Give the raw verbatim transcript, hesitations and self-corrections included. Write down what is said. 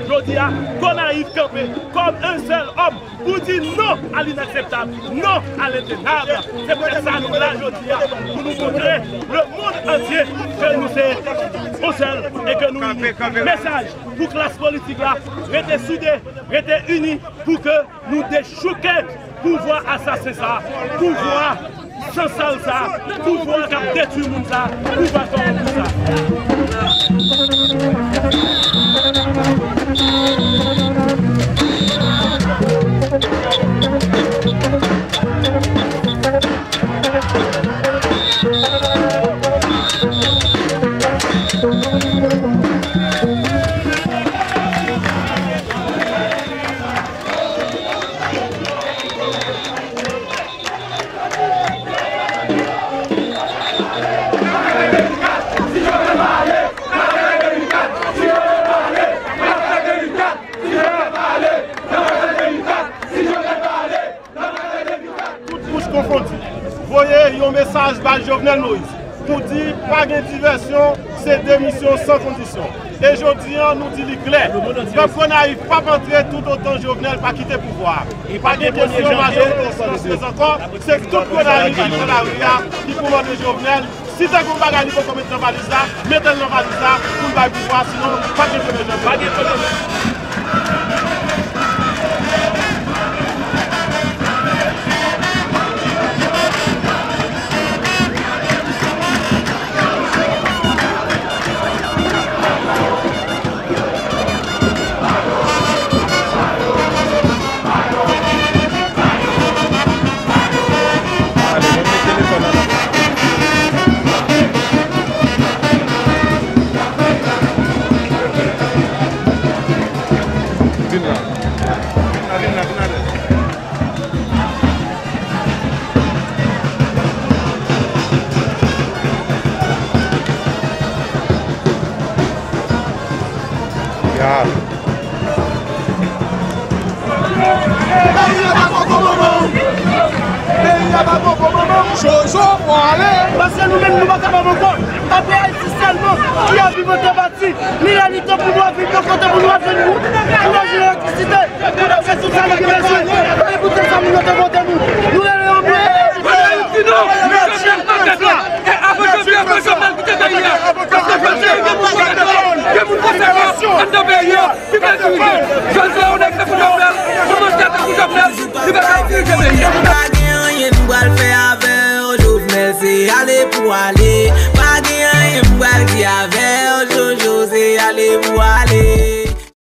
Jodi a, Gonayiv kanpe kòm yon sèl òm pou di non à l'inakseptab, non à l'intenable. Se poutèt sa nou la jodi a, pou nou montre le monde entier ke nou se yon sèl e ke nou ini. Mesaj pou klas politik la, rete soude, rete ini pou ke nou dechouke pouvwa asasen sa, pouvwa sansal sa, pouvwa k ap detwi moun sa, pouvwa kòwonpi sa. Tout kouch konfondi. Voye yon mesaj bay Jovenel Moïse pou di pa gen divèsyon, se demisyon san kondisyon. E jodi a, nou di li klè. Pèp Gonayiv p ap antre toutotan Jovenel pa kite pouvwa a. Pa gen kesyon majorite silansyez ankò. Se tout Gonayiv ki nan lari a ki pou mande Jovenel. Si te gen yon bagay li poko met nan valiz la, mete l nan valiz la pou l bay pouvwa, sinon pa gen premye janvye. Pa gen premye janvye. Vin la. Vin la, vin la, vin la. Ya. Peyi a pa bon pou manman w. Peyi a pa bon pou manman w. Jojo, fò ale. Paske nou menm, nou pa kapab ankò. Apre Ayiti sèlman, ki ap viv an Li lè li tan pou nou ap viv nan kote pou nou ap jwenn kouraj, elektrisite, pou nou ap fè tout sa nou gen bezwen. E poutèt sa moun yo te vote nou. Nou rele yon mwen. Jovenel di non. Jovenel pa tèt la. E avan Jovenel, avan Jovenel kite peyi a. Paske Jovenel gen moun konsekan, gen moun konsekan anndan peyi a. Ki vle dirije. Jovenel, yon nèg tankou Jovenel, yon manchè tankou Jovenel, li pa ka dirije peyi a. Pa gen anyen m pral fè avè w, Jovenel, se ale pou ale. Pa gen anyen m pral di avè w, Jojo, se ale pou ale.